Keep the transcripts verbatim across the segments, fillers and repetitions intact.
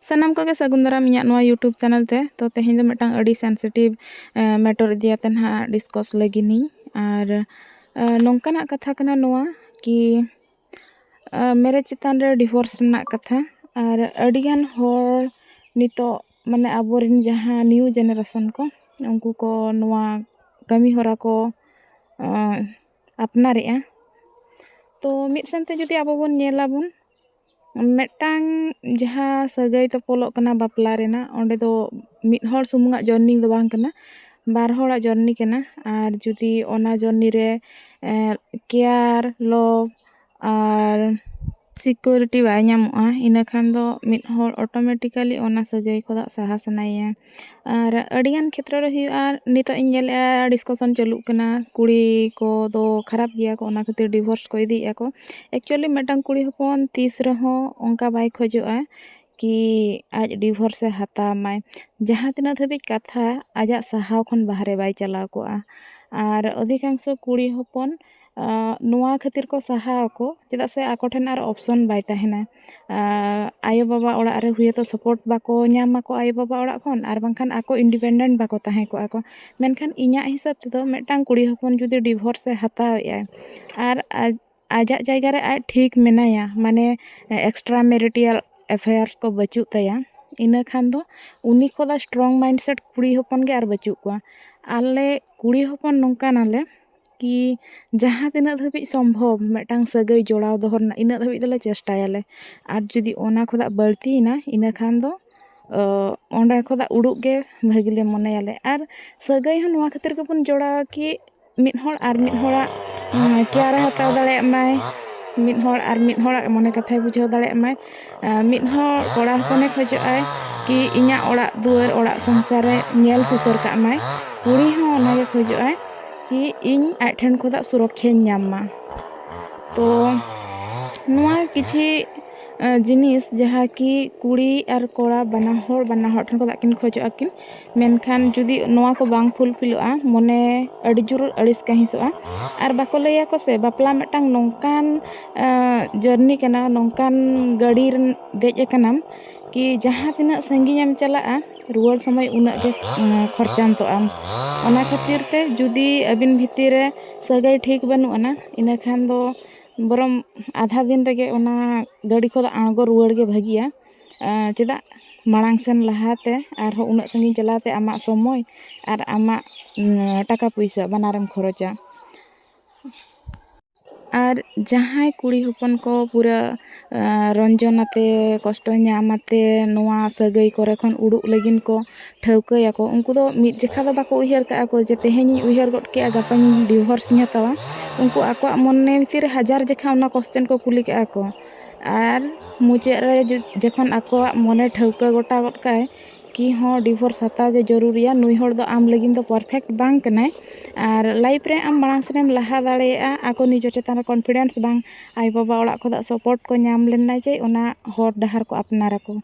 ᱥᱟᱱᱟᱢ ᱠᱚᱜᱮ ᱥᱟᱹᱜᱩᱱ ᱫᱟᱨᱟᱢ ᱤᱧᱟᱹᱜ ᱱᱚᱣᱟ YouTube ᱪᱮᱱᱮᱞ ᱛᱮ᱾ ᱛᱚ, ᱛᱮᱦᱮᱧ ᱫᱚ ᱢᱤᱫᱴᱟᱝ ᱟᱹᱰᱤ ᱥᱮᱱᱥᱤᱴᱤᱵᱷ ᱢᱮᱴᱟᱨ ᱤᱫᱤ ᱠᱟᱛᱮ ᱱᱟᱦᱟᱜ ᱰᱤᱥᱠᱟᱥ ᱞᱟᱹᱜᱤᱫ ᱤᱧ᱾ ᱟᱨ ᱮ, ᱱᱚᱝᱠᱟᱱᱟᱜ ᱠᱟᱛᱷᱟ ᱠᱟᱱᱟ ᱱᱚᱣᱟ ᱠᱤ ᱢᱮᱨᱮᱡᱽ ᱪᱮᱛᱟᱱ ᱨᱮ ᱰᱤᱵᱷᱳᱨᱥ ᱨᱮᱱᱟᱜ ᱠᱟᱛᱷᱟ᱾ ᱟᱨ ᱟᱹᱰᱤᱜᱟᱱ ᱦᱚᱲ ᱱᱤᱛᱚᱜ, ᱢᱟᱱᱮ, ᱟᱵᱚᱨᱮᱱ ᱡᱟᱦᱟᱸ ᱱᱤᱭᱩ ᱡᱮᱱᱟᱨᱮᱥᱚᱱ ᱠᱚ, ᱩᱱᱠᱩ ᱠᱚ ᱱᱚᱣᱟ ᱠᱟᱹᱢᱤ ᱦᱚᱨᱟ ᱠᱚ ᱮ, ᱟᱯᱱᱟᱨᱮᱜᱼᱟ᱾ ᱛᱚ, ᱢᱤᱫ ᱥᱮᱱᱛᱮ ᱡᱩᱫᱤ ᱟᱵᱚ ᱵᱚᱱ ᱧᱮᱞᱟᱵᱚᱱ, ᱢᱤᱫᱴᱟᱝ ᱡᱟᱦᱟᱸ ᱥᱟᱹᱜᱟᱹᱭ ᱛᱚᱯᱚᱞᱚᱜ ᱠᱟᱱᱟ ᱵᱟᱯᱞᱟ ᱨᱮᱱᱟᱜ, ᱚᱸᱰᱮ ᱫᱚ ᱢᱤᱫ ᱦᱚᱲ ᱥᱩᱢᱩᱝᱟᱜ ᱡᱚᱨᱱᱤ ᱫᱚ ᱵᱟᱝ ᱠᱟᱱᱟ, ᱵᱟᱨ ᱦᱚᱲᱟᱜ ᱡᱚᱨᱱᱤ ᱠᱟᱱᱟ᱾ ᱟᱨ ᱡᱩᱫᱤ ᱚᱱᱟ ᱡᱚᱨᱱᱤ ᱨᱮ ᱠᱮᱭᱟᱨ, ᱞᱚᱵᱷ ᱟᱨ ᱥᱤᱠᱩᱨᱤᱴᱤ ᱵᱟᱭ ᱧᱟᱢᱚᱜᱼᱟ, ᱤᱱᱟᱹ ᱠᱷᱟᱱ ᱫᱚ ᱢᱤᱫ ᱦᱚᱲ ᱚᱴᱳᱢᱮᱴᱤᱠᱟᱞᱤ ᱚᱱᱟ ᱥᱟᱹᱜᱟᱹᱭ ᱠᱷᱚᱱᱟᱜ ᱥᱟᱦᱟ ᱥᱟᱱᱟᱭᱮᱭᱟ᱾ ᱟᱨ ᱟᱹᱰᱤᱜᱟᱱ ᱠᱷᱮᱛᱨᱚ ᱨᱮ ᱦᱩᱭᱩᱜᱼᱟ, ᱱᱤᱛᱚᱜ ᱤᱧ ᱧᱮᱞᱮᱜᱼᱟ ᱰᱤᱥᱠᱟᱥᱚᱱ ᱪᱟᱹᱞᱩᱜ ᱠᱟᱱᱟ, ᱠᱩᱲᱤ ᱠᱚᱫᱚ ᱠᱷᱟᱨᱟᱯ ᱜᱮᱭᱟ ᱠᱚ, ᱚᱱᱟ ᱠᱷᱟᱹᱛᱤᱨ ᱰᱤᱵᱷᱳᱨᱥ ᱠᱚ ᱤᱫᱤᱭᱮᱫᱼᱟ ᱠᱚ᱾ ᱮᱠᱪᱩᱭᱮᱞᱤ ᱢᱤᱫᱴᱟᱝ ᱠᱩᱲᱤ ᱦᱚᱯᱚᱱ ᱛᱤᱥ ᱨᱮᱦᱚᱸ ᱚᱱᱠᱟ ᱵᱟᱭ ᱠᱷᱚᱡᱚᱜᱼᱟ ᱠᱤ ᱟᱡ ᱰᱤᱵᱷᱳᱨᱥ ᱮ ᱦᱟᱛᱟᱣ ᱢᱟᱭ, ᱡᱟᱦᱟᱸ ᱛᱤᱱᱟᱹᱜ ᱫᱷᱟᱹᱵᱤᱡ ᱠᱟᱛᱷᱟ ᱟᱡᱟᱜ ᱥᱟᱦᱟᱣ ᱠᱷᱚᱱ ᱵᱟᱦᱨᱮ ᱵᱟᱭ ᱪᱟᱞᱟᱣ ᱠᱚᱜᱼᱟ᱾ ᱟᱨ ᱚᱫᱷᱤᱠᱟᱝᱥᱚ ᱠᱩᱲᱤ ᱦᱚᱯᱚᱱ ᱟᱸ, ᱱᱚᱣᱟ ᱠᱷᱟᱹᱛᱤᱨ ᱠᱚ ᱥᱟᱦᱟᱣ ᱟᱠᱚ, ᱪᱮᱫᱟᱜ ᱥᱮ ᱟᱠᱚ ᱴᱷᱮᱱ ᱟᱨ ᱚᱯᱥᱚᱱ ᱵᱟᱭ ᱛᱟᱦᱮᱱᱟ᱾ ᱟᱸ, ᱟᱭᱳᱼᱵᱟᱵᱟ ᱚᱲᱟᱜ ᱨᱮ ᱦᱩᱭᱛᱚ ᱥᱟᱯᱳᱨᱴ ᱵᱟᱠᱚ ᱧᱟᱢ ᱟᱠᱚ ᱟᱭᱳᱼᱵᱟᱵᱟ ᱚᱲᱟᱜ ᱠᱷᱚᱱ, ᱟᱨ ᱵᱟᱝᱠᱷᱟᱱ ᱟᱠᱚ ᱤᱱᱰᱤᱯᱮᱱᱰᱮᱱᱴ ᱵᱟᱠᱚ ᱛᱟᱦᱮᱸ ᱠᱚᱜᱼᱟ ᱠᱚ᱾ ᱢᱮᱱᱠᱷᱟᱱ ᱤᱧᱟᱹᱜ ᱦᱤᱥᱟᱹᱵ ᱛᱮᱫᱚ ᱢᱤᱫᱴᱟᱝ ᱠᱩᱲᱤ ᱦᱚᱯᱚᱱ ᱡᱩᱫᱤ ᱰᱤᱵᱷᱳᱨᱥ ᱮ ᱦᱟᱛᱟᱣᱮᱫᱼᱟᱭ ᱟᱨ ᱟᱡ, ᱟᱡᱟᱜ ᱡᱟᱭᱜᱟ ᱨᱮ ᱟᱡ ᱴᱷᱤᱠ ᱢᱮᱱᱟᱭᱟ, ᱢᱟᱱᱮ ᱮᱠᱥᱴᱨᱟ ᱢᱮᱨᱤᱴᱤᱭᱟᱞ ᱮᱯᱷᱮᱭᱟᱨᱥ ᱠᱚ ᱵᱟᱹᱪᱩᱜ ᱛᱟᱭᱟ, ᱤᱱᱟᱹ ᱠᱷᱟᱱ ᱫᱚ ᱩᱱᱤ ᱠᱷᱚᱱᱟᱜ ᱥᱴᱨᱚᱝ ᱢᱟᱭᱤᱱᱰᱥᱮᱴ ᱠᱩᱲᱤ ᱦᱚᱯᱚᱱ ᱜᱮ ᱟᱨ ᱵᱟᱹᱪᱩᱜ ᱠᱚᱣᱟ᱾ ᱟᱞᱮ ᱠᱩᱲᱤ ᱦᱚᱯᱚᱱ ᱱᱚᱝᱠᱟᱱᱟᱞᱮ ᱠᱤ ᱡᱟᱦᱟᱸ ᱛᱤᱱᱟᱹᱜ ᱫᱷᱟᱹᱵᱤᱡ ᱥᱚᱢᱵᱷᱚᱵ ᱢᱤᱫᱴᱟᱝ ᱥᱟᱹᱜᱟᱹᱭ ᱡᱚᱲᱟᱣ ᱫᱚᱦᱚ ᱨᱮᱱᱟᱜ, ᱤᱱᱟᱹᱜ ᱫᱷᱟᱹᱵᱤᱡ ᱫᱚᱞᱮ ᱪᱮᱥᱴᱟᱭᱟᱞᱮ᱾ ᱟᱨ ᱡᱩᱫᱤ ᱚᱱᱟ ᱠᱷᱚᱱᱟᱜ ᱵᱟᱹᱲᱛᱤᱭᱮᱱᱟ, ᱤᱱᱟᱹ ᱠᱷᱟᱱ ᱫᱚ, ᱚ, ᱚᱸᱰᱮ ᱠᱷᱚᱱᱟᱜ ᱩᱰᱩᱠ ᱜᱮ ᱵᱷᱟᱹᱜᱤ ᱞᱮ ᱢᱚᱱᱮᱭᱟᱞᱮ᱾ ᱟᱨ ᱥᱟᱹᱜᱟᱹᱭ ᱦᱚᱸ ᱱᱚᱣᱟ ᱠᱷᱟᱹᱛᱤᱨ ᱜᱮᱵᱚᱱ ᱡᱚᱲᱟᱣᱟ ᱠᱤ ᱢᱤᱫ ᱦᱚᱲ ᱟᱨ ᱢᱤᱫ ᱦᱚᱲᱟᱜ, ᱩᱢ, ᱠᱮᱭᱟᱨ ᱮ ᱦᱟᱛᱟᱣ ᱫᱟᱲᱮᱭᱟᱜ ᱢᱟᱭ, ᱢᱤᱫ ᱦᱚᱲ ᱟᱨ ᱢᱤᱫ ᱦᱚᱲᱟᱜ ᱢᱚᱱᱮ ᱠᱟᱛᱷᱟᱭ ᱵᱩᱡᱷᱟᱹᱣ ᱫᱟᱲᱮᱭᱟᱜ ᱢᱟᱭ᱾ ᱟᱨ ᱢᱤᱫ ᱦᱚᱲ ᱠᱚᱲᱟ ᱦᱚᱯᱚᱱᱮ ᱠᱷᱚᱡᱚᱜ ᱟᱭ ᱠᱤ ᱤᱧᱟᱹᱜ ᱚᱲᱟᱜ ᱫᱩᱣᱟᱹᱨ, ᱚᱲᱟᱜ ᱥᱚᱝᱥᱟᱨ ᱮ ᱧᱮᱞ ᱥᱩᱥᱟᱹᱨ ᱠᱟᱜ ᱢᱟᱭ, ᱠᱩᱲᱤ ᱦᱚᱸ ᱚᱱᱟᱜᱮ ᱠᱷᱚᱡᱚᱜ ᱟᱭ ᱠᱤ ᱤᱧ ᱟᱡ ᱴᱷᱮᱱ ᱠᱷᱚᱱᱟᱜ ᱥᱩᱨᱚᱠᱠᱷᱟᱧ ᱧᱟᱢ ᱢᱟ᱾ ᱛᱚ ᱱᱚᱣᱟ ᱠᱤᱪᱷᱤ ᱡᱤᱱᱤᱥ ᱡᱟᱦᱟᱸ ᱠᱤ ᱠᱩᱲᱤ ᱟᱨ ᱠᱚᱲᱟ ᱵᱟᱱᱟ ᱦᱚᱲ ᱵᱟᱱᱟ ᱦᱚᱲ ᱴᱷᱮᱱ ᱠᱷᱚᱱᱟᱜ ᱠᱤᱱ ᱠᱷᱚᱡᱚᱜᱼᱟ ᱠᱤᱱ, ᱢᱮᱱᱠᱷᱟᱱ ᱡᱩᱫᱤ ᱱᱚᱣᱟ ᱠᱚ ᱵᱟᱝ ᱯᱷᱩᱞᱯᱷᱤᱞᱚᱜᱼᱟ, ᱢᱚᱱᱮ ᱟᱹᱰᱤ ᱡᱳᱨ ᱟᱹᱲᱤᱥ ᱠᱟᱹᱦᱤᱥᱚᱜᱼᱟ᱾ ᱟᱨ ᱵᱟᱠᱚ ᱞᱟᱹᱭᱟᱠᱚ ᱥᱮ, ᱵᱟᱯᱞᱟ ᱢᱤᱫᱴᱟᱝ ᱱᱚᱝᱠᱟᱱ ᱡᱟᱨᱱᱤ ᱠᱟᱱᱟ, ᱱᱚᱝᱠᱟᱱ ᱜᱟᱹᱰᱤ ᱨᱮ ᱫᱮᱡ ᱟᱠᱟᱱᱟᱢ ᱠᱤ ᱡᱟᱦᱟᱸ ᱛᱤᱱᱟᱹᱜ ᱥᱟᱺᱜᱤᱧᱮᱢ ᱪᱟᱞᱟᱜᱼᱟ, ᱨᱩᱣᱟᱹᱲ ᱥᱚᱢᱚᱭ ᱩᱱᱟᱹᱜ ᱜᱮ ᱠᱷᱚᱨᱪᱟᱱᱛᱚᱜ ᱟᱢ᱾ ᱚᱱᱟ ᱠᱷᱟᱹᱛᱤᱨ ᱛᱮ ᱡᱩᱫᱤ ᱟᱹᱵᱤᱱ ᱵᱷᱤᱛᱤᱨ ᱨᱮ ᱥᱟᱹᱜᱟᱹᱭ ᱴᱷᱤᱠ ᱵᱟᱹᱱᱩᱜ ᱟᱱᱟ, ᱤᱱᱟᱹ ᱠᱷᱟᱱ ᱫᱚ ᱵᱚᱨᱚᱝ ᱟᱫᱷᱟ ᱫᱤᱱ ᱨᱮᱜᱮ ᱚᱱᱟ ᱜᱟᱹᱰᱤ ᱠᱷᱚᱱ ᱫᱚ ᱟᱬᱜᱚ ᱨᱩᱣᱟᱹᱲ ᱜᱮ ᱵᱷᱟᱹᱜᱤᱭᱟ᱾ ᱪᱮᱫᱟᱜ ᱢᱟᱲᱟᱝ ᱥᱮᱱ ᱞᱟᱦᱟᱛᱮ ᱟᱨᱦᱚᱸ ᱩᱱᱟᱹᱜ ᱥᱟᱺᱜᱤᱧ ᱪᱟᱞᱟᱣ ᱛᱮ ᱟᱢᱟᱜ ᱥᱚᱢᱚᱭ ᱟᱨ ᱟᱢᱟᱜ ᱴᱟᱠᱟ ᱯᱩᱭᱥᱟᱹ ᱵᱟᱱᱟᱨᱮᱢ ᱠᱷᱚᱨᱚᱪᱟ᱾ ᱟᱨ ᱡᱟᱦᱟᱸᱭ ᱠᱩᱲᱤ ᱦᱚᱯᱚᱱ ᱠᱚ ᱯᱩᱨᱟᱹ ᱨᱚᱱᱡᱚᱱ ᱟᱛᱮ, ᱠᱚᱥᱴᱚ ᱧᱟᱢ ᱟᱛᱮ ᱱᱚᱣᱟ ᱥᱟᱹᱜᱟᱹᱭ ᱠᱚᱨᱮ ᱠᱷᱚᱱ ᱩᱰᱩᱠ ᱞᱟᱹᱜᱤᱫ ᱠᱚ ᱴᱷᱟᱹᱣᱠᱟᱹᱭᱟᱠᱚ, ᱩᱱᱠᱩ ᱫᱚ ᱢᱤᱫ ᱡᱮᱠᱷᱟ ᱫᱚ ᱵᱟᱠᱚ ᱩᱭᱦᱟᱹᱨ ᱠᱟᱜᱼᱟ ᱠᱚ ᱡᱮ ᱛᱮᱦᱮᱧᱤᱧ ᱩᱭᱦᱟᱹᱨ ᱜᱚᱫ ᱠᱮᱜᱼᱟ, ᱜᱟᱯᱟᱧ divorce ᱤᱧ ᱦᱟᱛᱟᱣᱟ᱾ ᱩᱱᱠᱩ ᱟᱠᱚᱣᱟᱜ ᱢᱚᱱᱮ ᱵᱷᱤᱛᱤᱨ ᱨᱮ ᱦᱟᱡᱟᱨ ᱡᱮᱠᱷᱟ ᱚᱱᱟ question ᱠᱚ ᱠᱩᱞᱤ ᱠᱟᱜᱼᱟ ᱠᱚ᱾ ᱟᱨ ᱢᱩᱪᱟᱹᱫ ᱨᱮ ᱡᱚ-, ᱡᱚᱠᱷᱚᱱ ᱟᱠᱚᱣᱟᱜ ᱢᱚᱱᱮ ᱴᱷᱟᱹᱣᱠᱟᱹ ᱜᱚᱴᱟ ᱜᱚᱫ ᱠᱟᱜᱼᱟᱭ ᱠᱤ ᱦᱚᱸ divorce ᱦᱟᱛᱟᱣ ᱜᱮ ᱡᱚᱨᱩᱨᱤᱭᱟ, ᱱᱩᱭ ᱦᱚᱲ ᱫᱚ ᱟᱢ ᱞᱟᱹᱜᱤᱫ ᱫᱚ perfect ᱵᱟᱝ ᱠᱟᱱᱟᱭ, ᱟᱨ life ᱨᱮ ᱟᱢ ᱢᱟᱲᱟᱝ ᱥᱮᱱᱮᱢ ᱞᱟᱦᱟ ᱫᱟᱲᱮᱭᱟᱜᱼᱟ, ᱟᱠᱚ ᱱᱤᱡᱮ ᱪᱮᱛᱟᱱ ᱨᱮ confidence ᱵᱟᱝ, ᱟᱭᱳᱼᱵᱟᱵᱟ ᱚᱲᱟᱜ ᱠᱷᱚᱱᱟᱜ support ᱠᱚ ᱧᱟᱢ ᱞᱮᱱᱟ ᱡᱮ ᱚᱱᱟ ᱦᱚᱨ ᱰᱟᱦᱟᱨ ᱠᱚ ᱟᱯᱱᱟᱨᱟᱠᱚ᱾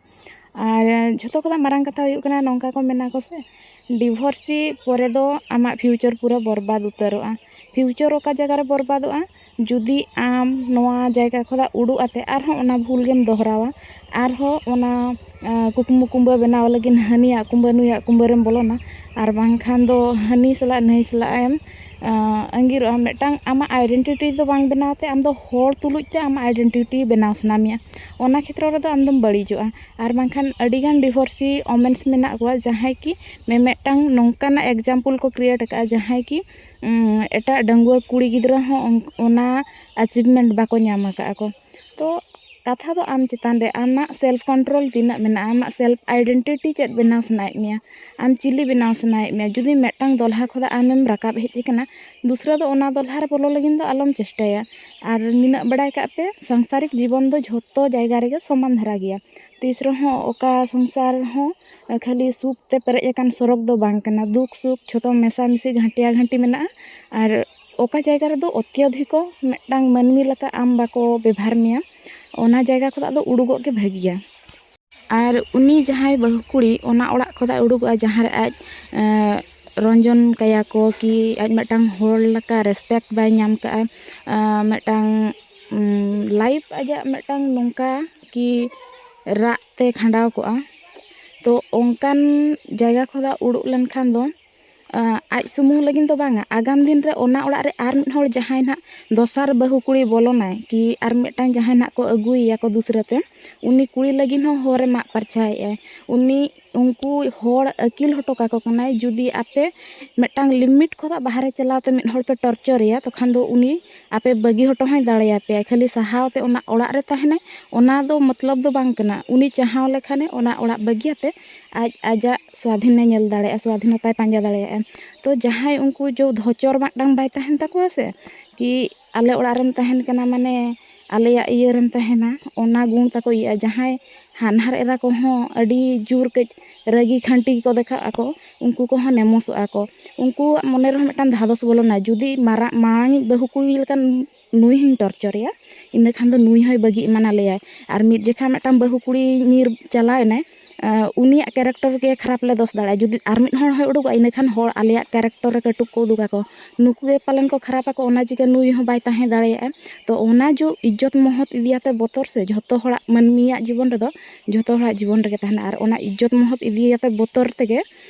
ᱟᱨ ᱡᱷᱚᱛᱚ ᱠᱷᱚᱱᱟᱜ ᱢᱟᱨᱟᱝ ᱠᱟᱛᱷᱟ ᱦᱩᱭᱩᱜ ᱠᱟᱱᱟ, ᱱᱚᱝᱠᱟ ᱠᱚ ᱢᱮᱱᱟ ᱠᱚ ᱥᱮ, divorce ᱯᱚᱨᱮ ᱫᱚ ᱟᱢᱟᱜ future ᱯᱩᱨᱟᱹ ᱵᱚᱨᱵᱟᱫ ᱩᱛᱟᱹᱨᱚᱜᱼᱟ᱾ Future ᱚᱠᱟ ᱡᱟᱭᱜᱟ ᱨᱮ ᱵᱚᱨᱵᱟᱫᱚᱜᱼᱟ? ᱡᱩᱫᱤ ᱟᱢ ᱱᱚᱣᱟ ᱡᱟᱭᱜᱟ ᱠᱷᱚᱱᱟᱜ ᱩᱰᱩᱠ ᱟᱛᱮ ᱟᱨᱦᱚᱸ ᱚᱱᱟ ᱵᱷᱩᱞ ᱜᱮᱢ ᱫᱚᱦᱨᱟᱣᱟ, ᱟᱨᱦᱚᱸ ᱚᱱᱟ, ᱟᱸ, ᱠᱩᱠᱢᱩ ᱠᱩᱢᱵᱟᱹ ᱵᱮᱱᱟᱣ ᱞᱟᱹᱜᱤᱫ ᱦᱟᱹᱱᱤᱭᱟᱜ ᱠᱩᱢᱵᱟᱹ ᱱᱩᱭᱟᱜ ᱠᱩᱢᱵᱟᱹ ᱨᱮᱢ ᱵᱚᱞᱚᱱᱟ, ᱟᱨ ᱵᱟᱝᱠᱷᱟᱱ ᱫᱚ ᱦᱟᱹᱱᱤ ᱥᱟᱞᱟᱜ ᱱᱟᱹᱭ ᱥᱟᱞᱟᱜ ᱮᱢ, ᱟᱸ, ᱟᱸᱜᱤᱨᱚᱜᱼᱟ᱾ ᱢᱤᱫᱴᱟᱝ ᱟᱢᱟᱜ identity ᱫᱚ ᱵᱟᱝ ᱵᱮᱱᱟᱣ ᱛᱮ ᱟᱢ ᱫᱚ ᱦᱚᱲ ᱛᱩᱞᱩᱡ ᱛᱮ ᱟᱢᱟᱜ identity ᱵᱮᱱᱟᱣ ᱥᱟᱱᱟ ᱢᱮᱭᱟ, ᱚᱱᱟ ᱠᱷᱮᱛᱨᱚ ᱨᱮᱫᱚ ᱟᱢ ᱫᱚᱢ ᱵᱟᱹᱲᱤᱡᱚᱜᱼᱟ᱾ ᱟᱨ ᱵᱟᱝᱠᱷᱟᱱ ᱟᱹᱰᱤᱜᱟᱱ divorcee womens ᱢᱮᱱᱟᱜ ᱠᱚᱣᱟ ᱡᱟᱦᱟᱸᱭ ᱠᱤ ᱢᱤᱢᱤᱫᱴᱟᱝ ᱱᱚᱝᱠᱟᱱᱟᱜ example ᱠᱚ create ᱟᱠᱟᱫᱼᱟ, ᱡᱟᱦᱟᱸᱭ ᱠᱤ, ᱩᱸ, ᱮᱴᱟᱜ ᱰᱟᱺᱜᱩᱣᱟᱹ ᱠᱩᱲᱤ ᱜᱤᱫᱽᱨᱟᱹ ᱦᱚᱸ ᱚᱱ-, ᱚᱱᱟ achievement ᱵᱟᱠᱚ ᱧᱟᱢ ᱟᱠᱟᱫᱼᱟ ᱠᱚ᱾ ᱛᱚ ᱠᱟᱛᱷᱟ ᱫᱚ ᱟᱢ ᱪᱮᱛᱟᱱ ᱨᱮ, ᱟᱢᱟᱜ self control ᱛᱤᱱᱟᱹᱜ ᱢᱮᱱᱟᱜᱼᱟ, ᱟᱢᱟᱜ self identity ᱪᱮᱫ ᱵᱮᱱᱟᱣ ᱥᱟᱱᱟᱭᱮᱫ ᱢᱮᱭᱟ, ᱟᱢ ᱪᱤᱞᱤ ᱵᱮᱱᱟᱣ ᱥᱟᱱᱟᱭᱮᱫ ᱢᱮᱭᱟ᱾ ᱡᱩᱫᱤ ᱢᱤᱫᱴᱟᱝ ᱫᱚᱞᱦᱟ ᱠᱷᱚᱱᱟᱜ ᱟᱢᱮᱢ ᱨᱟᱠᱟᱵ ᱦᱮᱡ ᱟᱠᱟᱱᱟ, ᱫᱩᱥᱨᱟᱹ ᱫᱚ ᱚᱱᱟ ᱫᱚᱞᱦᱟ ᱨᱮ ᱵᱚᱞᱚ ᱞᱟᱹᱜᱤᱫ ᱫᱚ ᱟᱞᱚᱢ ᱪᱮᱥᱴᱟᱭᱟ᱾ ᱟᱨ ᱱᱤᱱᱟᱹᱜ ᱵᱟᱲᱟᱭ ᱠᱟᱜ ᱯᱮ, ᱥᱟᱝᱥᱟᱨᱤᱠ ᱡᱤᱵᱚᱱ ᱫᱚ ᱡᱷᱚᱛᱚ ᱡᱟᱭᱜᱟ ᱨᱮᱜᱮ ᱥᱚᱢᱟᱱ ᱫᱷᱟᱨᱟ ᱜᱮᱭᱟ᱾ ᱛᱤᱥ ᱨᱮᱦᱚᱸ ᱚᱠᱟ ᱥᱚᱝᱥᱟᱨ ᱦᱚᱸ ᱠᱷᱟᱹᱞᱤ ᱥᱩᱠ ᱛᱮ ᱯᱮᱨᱮᱡ ᱟᱠᱟᱱ ᱥᱚᱨᱚᱜᱽ ᱫᱚ ᱵᱟᱝ ᱠᱟᱱᱟ᱾ ᱫᱩᱠ ᱥᱩᱠ ᱡᱷᱚᱛᱚ ᱢᱮᱥᱟᱢᱤᱥᱤ ᱜᱷᱟᱹᱴᱤᱭᱟ ᱜᱷᱟᱹᱴᱤ ᱢᱮᱱᱟᱜᱼᱟ᱾ ᱟᱨ ᱚᱠᱟ ᱡᱟᱭᱜᱟ ᱨᱮᱫᱚ ᱚᱛᱭᱚᱫᱷᱤᱠᱚ ᱢᱤᱫᱴᱟᱝ ᱢᱟᱹᱱᱢᱤ ᱞᱮᱠᱟ ᱟᱢ ᱵᱟᱠᱚ ᱵᱮᱵᱷᱟᱨ ᱢᱮᱭᱟ, ᱚᱱᱟ ᱡᱟᱭᱜᱟ ᱠᱷᱚᱱᱟᱜ ᱫᱚ ᱩᱰᱩᱠᱚᱜ ᱜᱮ ᱵᱷᱟᱹᱜᱤᱭᱟ᱾ ᱟᱨ ᱩᱱᱤ ᱡᱟᱦᱟᱸᱭ ᱵᱟᱹᱦᱩ ᱠᱩᱲᱤ ᱚᱱᱟ ᱚᱲᱟᱜ ᱠᱷᱚᱱᱟᱜ ᱩᱰᱩᱠᱚᱜᱼᱟ, ᱡᱟᱦᱟᱸ ᱨᱮ ᱟᱡ, ᱮᱸ, ᱨᱚᱧᱡᱚᱱ ᱠᱟᱭᱟ ᱠᱚ, ᱠᱤ ᱟᱡ ᱢᱤᱫᱴᱟᱝ ᱦᱚᱲ ᱞᱮᱠᱟ respect ᱵᱟᱭ ᱧᱟᱢ ᱠᱟᱜᱼᱟ, ᱮᱸ, ᱢᱤᱫᱴᱟᱝ, ᱩᱸ, life ᱟᱡᱟᱜ ᱢᱤᱫᱴᱟᱝ ᱱᱚᱝᱠᱟ ᱠᱤ ᱨᱟᱜ ᱛᱮ ᱠᱷᱟᱸᱰᱟᱣ ᱠᱚᱜᱼᱟ᱾ ᱛᱚ ᱚᱱᱠᱟᱱ ᱡᱟᱭᱜᱟ ᱠᱷᱚᱱᱟᱜ ᱩᱰᱩᱠ ᱞᱮᱱᱠᱷᱟᱱ ᱫᱚ, ᱟᱸ, ᱟᱡ ᱥᱩᱢᱩᱝ ᱞᱟᱹᱜᱤᱫ ᱫᱚ ᱵᱟᱝᱟ, ᱟᱜᱟᱢ ᱫᱤᱱ ᱨᱮ ᱚᱱᱟ ᱚᱲᱟᱜ ᱨᱮ ᱟᱨ ᱢᱤᱫ ᱦᱚᱲ ᱡᱟᱦᱟᱸᱭ ᱱᱟᱦᱟᱜ ᱫᱚᱥᱟᱨ ᱵᱟᱹᱦᱩ ᱠᱩᱲᱤ ᱵᱚᱞᱚᱱᱟᱭ, ᱠᱤ ᱟᱨ ᱢᱤᱫᱴᱟᱝ ᱡᱟᱦᱟᱸᱭ ᱱᱟᱦᱟᱜ ᱠᱚ ᱟᱹᱜᱩᱭᱮᱭᱟ ᱠᱚ ᱫᱩᱥᱨᱟᱹ ᱛᱮ, ᱩᱱᱤ ᱠᱩᱲᱤ ᱞᱟᱹᱜᱤᱫ ᱦᱚᱸ ᱦᱚᱨᱮ ᱢᱟᱜ ᱯᱟᱨᱪᱟᱭᱮᱫᱼᱟᱭ᱾ ᱩᱱᱤ, ᱩᱱᱠᱩ ᱦᱚᱲ ᱟᱹᱠᱤᱞ ᱦᱚᱴᱚ ᱠᱟᱠᱚ ᱠᱟᱱᱟᱭ, ᱡᱩᱫᱤ ᱟᱯᱮ ᱢᱤᱫᱴᱟᱝ limit ᱠᱷᱚᱱᱟᱜ ᱵᱟᱦᱨᱮ ᱪᱟᱞᱟᱣ ᱛᱮ ᱢᱤᱫ ᱦᱚᱲ ᱯᱮ torture ᱮᱭᱟ, ᱛᱚᱠᱷᱟᱱ ᱫᱚ ᱩᱱᱤ ᱟᱯᱮ ᱵᱟᱹᱜᱤ ᱦᱚᱴᱚ ᱦᱚᱸᱭ ᱫᱟᱲᱮᱭᱟᱯᱮᱭᱟ᱾ ᱠᱷᱟᱹᱞᱤ ᱥᱟᱦᱟᱣ ᱛᱮ ᱚᱱᱟ ᱚᱲᱟᱜ ᱨᱮ ᱛᱟᱦᱮᱱᱟᱭ, ᱚᱱᱟ ᱫᱚ ᱢᱚᱛᱞᱚᱵ ᱫᱚ ᱵᱟᱝ ᱠᱟᱱᱟ᱾ ᱩᱱᱤ ᱪᱟᱦᱟᱣ ᱞᱮᱠᱷᱟᱱᱮ ᱚᱱᱟ ᱚᱲᱟᱜ ᱵᱟᱹᱜᱤᱭᱟᱛᱮ ᱟᱡ ᱟᱡᱟᱜ ᱥᱣᱟᱫᱷᱤᱱᱮ ᱧᱮᱞ ᱫᱟᱲᱮᱭᱟᱜᱼᱟ, ᱥᱣᱟᱫᱷᱤᱱᱚᱛᱟᱭ ᱯᱟᱸᱡᱟ ᱫᱟᱲᱮᱭᱟᱜᱼᱟ᱾ ᱛᱚ ᱡᱟᱦᱟᱸᱭ ᱩᱱᱠᱩ ᱡᱚ ᱫᱷᱚᱪᱚᱨ ᱢᱤᱫᱴᱟᱝ ᱵᱟᱭ ᱛᱟᱦᱮᱱ ᱛᱟᱠᱚᱣᱟ ᱥᱮ, ᱠᱤ ᱟᱞᱮ ᱚᱲᱟᱜ ᱨᱮᱢ ᱛᱟᱦᱮᱱ ᱠᱟᱱᱟ, ᱢᱟᱱᱮ ᱟᱞᱮᱭᱟᱜ ᱤᱭᱟᱹ ᱨᱮᱢ ᱛᱟᱦᱮᱱᱟ, ᱚᱱᱟ ᱜᱩᱱ ᱛᱟᱠᱚ ᱤᱭᱟᱹᱜᱼᱟ᱾ ᱡᱟᱦᱟᱸᱭ ᱦᱟᱱᱦᱟᱨ ᱮᱨᱟ ᱠᱚᱦᱚᱸ ᱟᱹᱰᱤ ᱡᱳᱨ ᱠᱟᱹᱡ ᱨᱟᱹᱜᱤ ᱠᱷᱟᱹᱱᱴᱤ ᱜᱮᱠᱚ ᱫᱮᱠᱷᱟᱜ ᱟᱠᱚ, ᱩᱱᱠᱩ ᱠᱚᱦᱚᱸ ᱱᱮᱢᱚᱥᱚᱜᱼᱟ ᱠᱚ᱾ ᱩᱱᱠᱩᱣᱟᱜ ᱢᱚᱱᱮ ᱨᱮᱦᱚᱸ ᱢᱤᱫᱴᱟᱝ ᱫᱷᱟᱫᱚᱥ ᱵᱚᱞᱚᱱᱟ, ᱡᱩᱫᱤ ᱢᱟᱨᱟᱝ, ᱢᱟᱲᱟᱝᱤᱡ ᱵᱟᱹᱦᱩ ᱠᱩᱲᱤ ᱞᱮᱠᱟᱱ ᱱᱩᱭ ᱦᱚᱸᱧ torture ᱮᱭᱟ, ᱤᱱᱟᱹ ᱠᱷᱟᱱ ᱫᱚ ᱱᱩᱭ ᱦᱚᱸᱭ ᱵᱟᱹᱜᱤ ᱮᱢᱟᱱ ᱟᱞᱮᱭᱟᱭ᱾ ᱟᱨ ᱢᱤᱫ ᱡᱚᱠᱷᱟ ᱢᱤᱫᱴᱟᱝ ᱵᱟᱹᱦᱩ ᱠᱩᱲᱤ ᱧᱤᱨ ᱪᱟᱞᱟᱣ ᱮᱱᱟᱭ, ᱟᱸ, ᱩᱱᱤᱭᱟᱜ character ᱜᱮ ᱠᱷᱟᱨᱟᱯ ᱞᱮ ᱫᱚᱥ ᱫᱟᱲᱮᱭᱟᱜᱼᱟ᱾ ᱡᱩᱫᱤ ᱟᱨ ᱢᱤᱫ ᱦᱚᱲ ᱦᱚᱸᱭ ᱩᱰᱩᱠᱚᱜᱼᱟ, ᱤᱱᱟᱹ ᱠᱷᱟᱱ ᱦᱚᱲ ᱟᱞᱮᱭᱟᱜ character ᱨᱮ ᱠᱟᱹᱴᱩᱵ ᱠᱚ ᱩᱫᱩᱜᱟᱠᱚ, ᱱᱩᱠᱩ ᱜᱮ ᱯᱟᱞᱮᱱ ᱠᱚ ᱠᱷᱟᱨᱟᱯ ᱟᱠᱚ, ᱚᱱᱟ ᱪᱤᱠᱟᱹ ᱱᱩᱭ ᱦᱚᱸ ᱵᱟᱭ ᱛᱟᱦᱮᱸ ᱫᱟᱲᱮᱭᱟᱜᱼᱟ᱾ ᱛᱚ ᱚᱱᱟ ᱡᱚ ᱤᱡᱽᱡᱚᱛ ᱢᱚᱦᱚᱛ ᱤᱫᱤᱭᱟᱛᱮ ᱵᱚᱛᱚᱨ ᱥᱮ, ᱡᱷᱚᱛᱚ ᱦᱚᱲᱟᱜ ᱢᱟᱹᱱᱢᱤᱭᱟᱜ ᱡᱤᱵᱚᱱ ᱨᱮᱫᱚ, ᱡᱷᱚᱛᱚ ᱦᱚᱲᱟᱜ ᱡᱤᱵᱚᱱ ᱨᱮᱜᱮ ᱛᱟᱦᱮᱱᱟ᱾ ᱟᱨ ᱚᱱᱟ ᱤᱡᱽᱡᱚᱛ ᱢᱚᱦᱚᱛ ᱤᱫᱤᱭᱟᱛᱮ ᱵᱚᱛᱚᱨ ᱛᱮᱜᱮ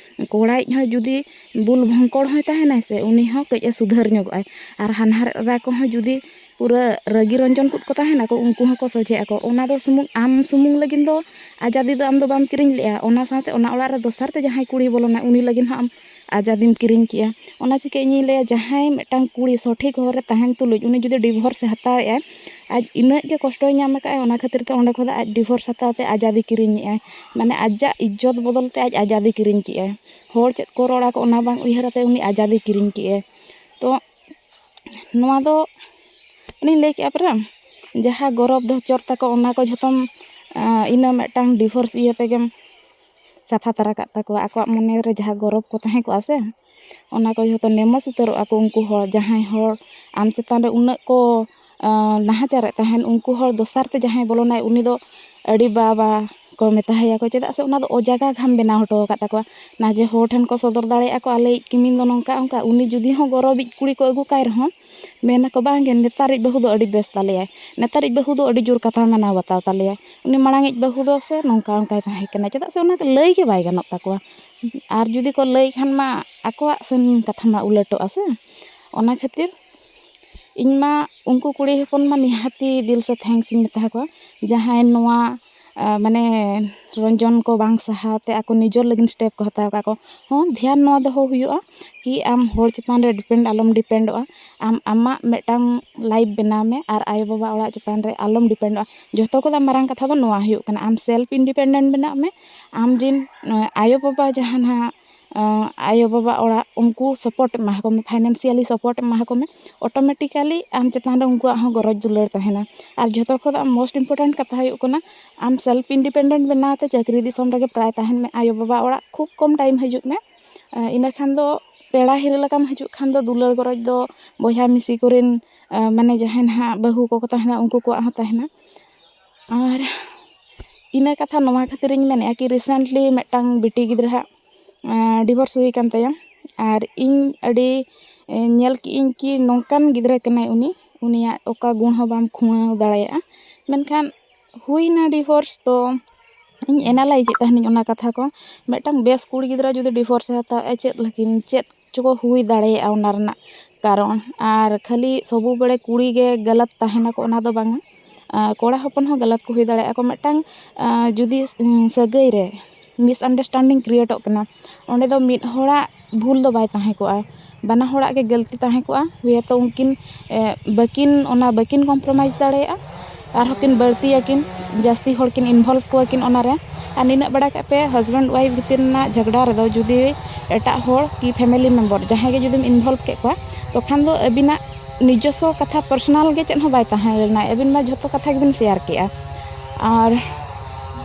ᱠᱚᱲᱟᱭᱤᱡ ᱦᱚᱸ ᱡᱩᱫᱤ ᱵᱩᱞ ᱵᱷᱚᱝᱠᱚᱲ ᱦᱚᱸᱭ ᱛᱟᱦᱮᱱᱟᱭ ᱥᱮ, ᱩᱱᱤ ᱦᱚᱸ ᱠᱟᱹᱡ ᱮ ᱥᱩᱫᱷᱟᱹᱨ ᱧᱚᱜᱚᱜᱼᱟᱭ᱾ ᱟᱨ ᱦᱟᱱᱦᱟᱨ ᱮᱨᱟ ᱠᱚᱦᱚᱸ ᱡᱩᱫᱤ ᱯᱩᱨᱟᱹ ᱨᱟᱹᱜᱤ ᱨᱚᱧᱡᱚᱱ ᱠᱚ ᱛᱟᱦᱮᱱᱟᱠᱚ, ᱩᱱᱠᱩ ᱦᱚᱸᱠᱚ ᱥᱚᱡᱷᱮᱜ ᱟᱠᱚ᱾ ᱚᱱᱟ ᱫᱚ ᱥᱩᱢᱩᱝ, ᱟᱢ ᱥᱩᱢᱩᱝ ᱞᱟᱹᱜᱤᱫ ᱫᱚ ᱟᱡᱟᱫᱤ ᱫᱚ ᱟᱢ ᱫᱚ ᱵᱟᱢ ᱠᱤᱨᱤᱧ ᱞᱮᱜᱼᱟ, ᱚᱱᱟ ᱥᱟᱶᱛᱮ ᱚᱱᱟ ᱚᱲᱟᱜ ᱨᱮ ᱫᱚᱥᱟᱨ ᱛᱮ ᱡᱟᱦᱟᱸᱭ ᱠᱩᱲᱤ ᱵᱚᱞᱚᱱᱟ, ᱩᱱᱤ ᱞᱟᱹᱜᱤᱫ ᱦᱚᱸ ᱟᱢ ᱟᱡᱟᱫᱤᱢ ᱠᱤᱨᱤᱧ ᱠᱮᱜᱼᱟ᱾ ᱚᱱᱟ ᱪᱤᱠᱟᱹ ᱤᱧᱤᱧ ᱞᱟᱹᱭᱟ, ᱡᱟᱦᱟᱸᱭ ᱢᱤᱫᱴᱟᱝ ᱠᱩᱲᱤ ᱥᱚᱴᱷᱤᱠ ᱦᱚᱨ ᱨᱮ ᱛᱟᱦᱮᱱ ᱛᱩᱞᱩᱡ ᱩᱱᱤ ᱡᱩᱫᱤ divorce ᱮ ᱦᱟᱛᱟᱣᱮᱜᱼᱟᱭ, ᱟᱡ ᱤᱱᱟᱹᱜ ᱜᱮ ᱠᱚᱥᱴᱚᱭ ᱧᱟᱢ ᱟᱠᱟᱫᱼᱟᱭ, ᱚᱱᱟ ᱠᱷᱟᱹᱛᱤᱨ ᱛᱮ ᱚᱸᱰᱮ ᱠᱷᱚᱱ ᱫᱚ ᱟᱡ divorce ᱦᱟᱛᱟᱣ ᱛᱮ ᱟᱡᱟᱫᱤ ᱠᱤᱨᱤᱧᱮᱜᱼᱟᱭ᱾ ᱢᱟᱱᱮ ᱟᱡᱟᱜ ᱤᱡᱽᱡᱚᱛ ᱵᱚᱫᱚᱞ ᱛᱮ ᱟᱡ ᱟᱡᱟᱫᱤ ᱠᱤᱨᱤᱧ ᱠᱮᱜᱼᱟᱭ᱾ ᱦᱚᱲ ᱪᱮᱫ ᱠᱚ ᱨᱚᱲᱟ ᱠᱚ, ᱚᱱᱟ ᱵᱟᱝ ᱩᱭᱦᱟᱹᱨ ᱟᱛᱮ ᱩᱱᱤ ᱟᱡᱟᱫᱤ ᱠᱤᱨᱤᱧ ᱠᱮᱜᱼᱟᱭ᱾ ᱛᱚ ᱱᱚᱣᱟ ᱫᱚ ᱚᱱᱮᱧ ᱞᱟᱹᱭ ᱠᱮᱜᱼᱟ ᱯᱟᱨᱟ, ᱡᱟᱦᱟᱸ ᱜᱚᱨᱚᱵᱽ ᱫᱷᱚᱪᱚᱨ ᱛᱟᱠᱚ, ᱚᱱᱟ ᱠᱚ ᱡᱷᱚᱛᱚᱢ, ᱟᱸ, ᱤᱱᱟᱹ ᱢᱤᱫᱴᱟᱝ divorce ᱤᱭᱟᱹ ᱛᱮᱜᱮᱢ ᱥᱟᱯᱷᱟ ᱛᱟᱨᱟ ᱠᱟᱜ ᱛᱟᱠᱚᱣᱟ᱾ ᱟᱠᱚᱣᱟᱜ ᱢᱚᱱᱮ ᱨᱮ ᱡᱟᱦᱟᱸ ᱜᱚᱨᱚᱵᱽ ᱠᱚ ᱛᱟᱦᱮᱸ ᱠᱚᱜᱼᱟ ᱥᱮ, ᱚᱱᱟ ᱠᱚ ᱡᱷᱚᱛᱚ ᱱᱮᱢᱚᱥ ᱩᱛᱟᱹᱨᱚᱜᱼᱟ ᱠᱚ ᱩᱱᱠᱩ ᱦᱚᱲ, ᱡᱟᱦᱟᱸᱭ ᱦᱚᱲ ᱟᱢ ᱪᱮᱛᱟᱱ ᱨᱮ ᱩᱱᱟᱹᱜ ᱠᱚ ᱱᱟᱦᱟᱪᱟᱨᱮᱫ ᱛᱟᱦᱮᱱ, ᱩᱱᱠᱩ ᱦᱚᱲ ᱫᱚᱥᱟᱨ ᱛᱮ ᱡᱟᱦᱟᱸᱭ ᱵᱚᱞᱚᱱᱟᱭ, ᱩᱱᱤ ᱫᱚ ᱟᱹᱰᱤ ᱵᱟᱵᱟ ᱠᱚ ᱢᱮᱛᱟᱭᱟ ᱠᱚ, ᱪᱮᱫᱟᱜ ᱥᱮ ᱚᱱᱟ ᱫᱚ ᱚᱡᱟᱜᱟ ᱜᱷᱟᱢ ᱵᱮᱱᱟᱣ ᱦᱚᱴᱚ ᱟᱠᱟᱫ ᱛᱟᱠᱚᱣᱟ᱾ ᱱᱟ ᱡᱮ ᱦᱚᱲ ᱴᱷᱮᱱ ᱠᱚ ᱥᱚᱫᱚᱨ ᱫᱟᱲᱮᱭᱟᱜᱼᱟ ᱠᱚ, ᱟᱞᱮᱭᱤᱡ ᱠᱤᱢᱤᱱ ᱫᱚ ᱱᱚᱝᱠᱟ ᱚᱱᱠᱟ, ᱩᱱᱤ ᱡᱩᱫᱤ ᱦᱚᱸ ᱜᱚᱨᱚᱵᱤᱡ ᱠᱩᱲᱤ ᱠᱚ ᱟᱹᱜᱩ ᱠᱟᱭ ᱨᱮᱦᱚᱸ, ᱢᱮᱱᱟᱠᱚ, "ᱵᱟᱝᱜᱮ, ᱱᱮᱛᱟᱨᱤᱡ ᱵᱟᱹᱦᱩ ᱫᱚ ᱟᱹᱰᱤ ᱵᱮᱥ ᱛᱟᱞᱮᱭᱟᱭ, ᱱᱮᱛᱟᱨᱤᱡ ᱵᱟᱹᱦᱩ ᱫᱚ ᱟᱹᱰᱤ ᱡᱳᱨ ᱠᱟᱛᱷᱟ ᱢᱟᱱᱟᱣ ᱵᱟᱛᱟᱣ ᱛᱟᱞᱮᱭᱟᱭ, ᱩᱱᱤ ᱢᱟᱲᱟᱝᱤᱡ ᱵᱟᱹᱦᱩ ᱫᱚ ᱥᱮ ᱱᱚᱝᱠᱟ ᱚᱱᱠᱟᱭ ᱛᱟᱦᱮᱸ ᱠᱟᱱᱟ", ᱪᱮᱫᱟᱜ ᱥᱮ ᱚᱱᱟ ᱞᱟᱹᱭ ᱜᱮ ᱵᱟᱭ ᱜᱟᱱᱚᱜ ᱛᱟᱠᱚᱣᱟ᱾ ᱟᱨ ᱡᱩᱫᱤ ᱠᱚ ᱞᱟᱹᱭ ᱠᱷᱟᱱ ᱢᱟ ᱟᱠᱚᱣᱟᱜ ᱥᱮᱱ ᱠᱟᱛᱷᱟ ᱢᱟ ᱩᱞᱟᱹᱴᱚᱜᱼᱟ ᱥᱮ᱾ ᱚᱱᱟ ᱠᱷᱟᱹᱛᱤᱨ ᱤᱧ ᱢᱟ ᱩᱱᱠᱩ ᱠᱩᱲᱤ ᱦᱚᱯᱚᱱ ᱢᱟ ᱱᱤᱦᱟᱹᱛᱤ ᱫᱤᱞ ᱥᱮ thanks ᱤᱧ ᱢᱮᱛᱟ ᱠᱚᱣᱟ, ᱡᱟᱦᱟᱸᱭ ᱱᱚᱣᱟ ᱟ, ᱢᱟᱱᱮ ᱨᱚᱱᱡᱚᱱ ᱠᱚ ᱵᱟᱝ ᱥᱟᱦᱟᱣ ᱛᱮ ᱟᱠᱚ ᱱᱤᱡᱚᱨ ᱞᱟᱹᱜᱤᱫ step ᱠᱚ ᱦᱟᱛᱟᱣ ᱠᱟᱜ ᱠᱚ᱾ ᱦᱚᱸ, ᱫᱷᱮᱭᱟᱱ ᱱᱚᱣᱟ ᱫᱚᱦᱚ ᱦᱩᱭᱩᱜᱼᱟ ᱠᱤ ᱟᱢ ᱦᱚᱲ ᱪᱮᱛᱟᱱ ᱨᱮ depend ᱟᱞᱚᱢ dependᱚᱜᱼᱟ᱾ ᱟᱢ ᱟᱢᱟᱜ ᱢᱤᱫᱴᱟᱝ life ᱵᱮᱱᱟᱣ ᱢᱮ ᱟᱨ ᱟᱭᱳᱼᱵᱟᱵᱟ ᱚᱲᱟᱜ ᱪᱮᱛᱟᱱ ᱨᱮ ᱟᱞᱚᱢ dependᱚᱜᱼᱟ᱾ ᱡᱚᱛᱚ ᱠᱷᱚᱱᱟᱜ ᱢᱟᱨᱟᱝ ᱠᱟᱛᱷᱟ ᱫᱚ ᱱᱚᱣᱟ ᱦᱩᱭᱩᱜ ᱠᱟᱱᱟ, ᱟᱢ self independent ᱵᱮᱱᱟᱜ ᱢᱮ᱾ ᱟᱢ ᱨᱮᱱ, ᱟᱭᱳᱼᱵᱟᱵᱟ ᱡᱟᱦᱟᱸ ᱱᱟᱦᱟᱜ, ᱟᱭᱳᱼᱵᱟᱵᱟ ᱚᱲᱟᱜ ᱩᱱᱠᱩ support ᱮᱢᱟ ᱠᱚ ᱢᱮ, financially support ᱮᱢᱟ ᱠᱚ ᱢᱮ, automatically ᱟᱢ ᱪᱮᱛᱟᱱ ᱨᱮ ᱩᱱᱠᱩᱣᱟᱜ ᱦᱚᱸ ᱜᱚᱨᱚᱡᱽ ᱫᱩᱞᱟᱹᱲ ᱛᱟᱦᱮᱱᱟ᱾ ᱟᱨ ᱡᱷᱚᱛᱚ ᱠᱷᱚᱱᱟᱜ most important ᱠᱟᱛᱷᱟ ᱦᱩᱭᱩᱜ ᱠᱟᱱᱟ, ᱟᱢ self independent ᱵᱮᱱᱟᱣ ᱛᱮ ᱪᱟᱹᱠᱨᱤ ᱫᱤᱥᱚᱢ ᱨᱮᱜᱮ ᱯᱨᱟᱭ ᱛᱟᱦᱮᱱ ᱢᱮ, ᱟᱭᱳᱼᱵᱟᱵᱟ ᱚᱲᱟᱜ ᱠᱷᱩᱵ ᱠᱚᱢ time ᱦᱤᱡᱩᱜ ᱢᱮ᱾ ᱤᱱᱟᱹ ᱠᱷᱟᱱ ᱫᱚ ᱯᱮᱲᱟ ᱦᱤᱨᱤ ᱞᱮᱠᱟᱢ ᱦᱤᱡᱩᱜ ᱠᱷᱟᱱ ᱫᱚ ᱫᱩᱞᱟᱹᱲ ᱜᱚᱨᱚᱡᱽ ᱫᱚ ᱵᱚᱭᱦᱟ ᱢᱤᱥᱤ ᱠᱚᱨᱮᱱ, ᱢᱟᱱᱮ ᱡᱟᱦᱟᱸᱭ ᱱᱟᱦᱟᱜ ᱵᱟᱹᱦᱩ ᱠᱚᱠᱚ ᱛᱟᱦᱮᱱᱟ, ᱩᱱᱠᱩ ᱠᱚᱣᱟᱜ ᱦᱚᱸ ᱛᱟᱦᱮᱱᱟ᱾ ᱟᱨ ᱤᱱᱟᱹ ᱠᱟᱛᱷᱟ ᱱᱚᱣᱟ ᱠᱷᱟᱹᱛᱤᱨᱤᱧ ᱢᱮᱱᱮᱫᱼᱟ ᱠᱤ recently ᱢᱤᱫᱴᱟᱝ ᱵᱤᱴᱤ ᱜᱤᱫᱽᱨᱟᱹ ᱦᱟᱸᱜ divorce ᱦᱩᱭ ᱟᱠᱟᱱ ᱛᱟᱭᱟ᱾ ᱟᱨ ᱤᱧ ᱟᱹᱰᱤ, ᱮ, ᱧᱮᱞ ᱠᱮᱜᱼᱟᱹᱧ ᱠᱤ ᱱᱚᱝᱠᱟᱱ ᱜᱤᱫᱽᱨᱟᱹ ᱠᱟᱱᱟᱭ ᱩᱱᱤ, ᱩᱱᱤᱭᱟᱜ ᱚᱠᱟ ᱜᱩᱱ ᱦᱚᱸ ᱵᱟᱢ ᱠᱷᱩᱬᱟᱹᱣ ᱫᱟᱲᱮᱭᱟᱜᱼᱟ᱾ ᱢᱮᱱᱠᱷᱟᱱ ᱦᱩᱭᱱᱟ divorce, ᱛᱚ ᱤᱧ analyse ᱮᱫ ᱛᱟᱦᱮᱱᱤᱧ ᱚᱱᱟ ᱠᱟᱛᱷᱟ ᱠᱚ᱾ ᱢᱤᱫᱴᱟᱝ ᱵᱮᱥ ᱠᱩᱲᱤ ᱜᱤᱫᱽᱨᱟᱹ ᱡᱩᱫᱤ divorce ᱮ ᱦᱟᱛᱟᱣ ᱮᱫᱼᱟ, ᱪᱮᱫ ᱞᱟᱹᱜᱤᱫ, ᱪᱮᱫ ᱪᱚᱠᱚ ᱦᱩᱭ ᱫᱟᱲᱮᱭᱟᱜᱼᱟ ᱚᱱᱟ ᱨᱮᱱᱟᱜ ᱠᱟᱨᱚᱱ᱾ ᱟᱨ ᱠᱷᱟᱹᱞᱤ ᱥᱚᱵᱩ ᱵᱮᱲᱮ ᱠᱩᱲᱤ ᱜᱮ ᱜᱟᱞᱟᱛ ᱛᱟᱦᱮᱱᱟᱠᱚ, ᱚᱱᱟ ᱫᱚ ᱵᱟᱝᱟ᱾ ᱟᱨ ᱠᱚᱲᱟ ᱦᱚᱯᱚᱱ ᱦᱚᱸ ᱜᱟᱞᱟᱛ ᱠᱚ ᱦᱩᱭ ᱫᱟᱲᱮᱭᱟᱜᱼᱟ ᱠᱚ᱾ ᱢᱤᱫᱴᱟᱝ, ᱟᱨ ᱡᱩᱫᱤ, ᱩᱸ, ᱥᱟᱹᱜᱟᱹᱭ ᱨᱮ misunderstanding createᱚᱜ ᱠᱟᱱᱟ, ᱚᱸᱰᱮ ᱫᱚ ᱢᱤᱫ ᱦᱚᱲᱟᱜ ᱵᱷᱩᱞ ᱫᱚ ᱵᱟᱭ ᱛᱟᱦᱮᱸ ᱠᱚᱜᱼᱟ, ᱵᱟᱱᱟ ᱦᱚᱲᱟᱜ ᱜᱮ ᱜᱟᱹᱞᱛᱤ ᱛᱟᱦᱮᱸ ᱠᱚᱜᱼᱟ᱾ ᱦᱩᱭᱛᱚ ᱩᱱᱠᱤᱱ, ᱮ, ᱵᱟᱹᱠᱤᱱ, ᱚᱱᱟ ᱵᱟᱹᱠᱤᱱ compromise ᱫᱟᱲᱮᱭᱟᱜᱼᱟ, ᱟᱨᱦᱚᱸ ᱠᱤᱱ ᱵᱟᱹᱲᱛᱤᱭᱟᱠᱤᱱ, ᱡᱟᱹᱥᱛᱤ ᱦᱚᱲ ᱠᱤᱱ involve ᱠᱚᱣᱟ ᱠᱤᱱ ᱚᱱᱟᱨᱮ᱾ ᱟᱨ ᱱᱤᱱᱟᱹᱜ ᱵᱟᱲᱟᱭ ᱠᱟᱜ ᱯᱮ, husband wife ᱵᱷᱤᱛᱤᱨ ᱨᱮᱱᱟᱜ ᱡᱷᱟᱜᱽᱲᱟ ᱨᱮᱫᱚ ᱡᱩᱫᱤ ᱮᱴᱟᱜ ᱦᱚᱲ ᱠᱤ family member ᱡᱟᱦᱟᱸᱭ ᱜᱮ ᱡᱩᱫᱤᱢ involve ᱠᱮᱫ ᱠᱚᱣᱟ, ᱛᱚᱠᱷᱟᱱ ᱫᱚ ᱟᱹᱵᱤᱱᱟᱜ ᱱᱤᱡᱚᱥᱥᱚ ᱠᱟᱛᱷᱟ personal ᱜᱮ ᱪᱮᱫ ᱦᱚᱸ ᱵᱟᱭ ᱛᱟᱦᱮᱸ ᱞᱮᱱᱟ, ᱟᱹᱵᱤᱱ ᱢᱟ ᱡᱷᱚᱛᱚ ᱠᱟᱛᱷᱟ ᱜᱮᱵᱤᱱ share ᱠᱮᱜᱼᱟ᱾ ᱟᱨ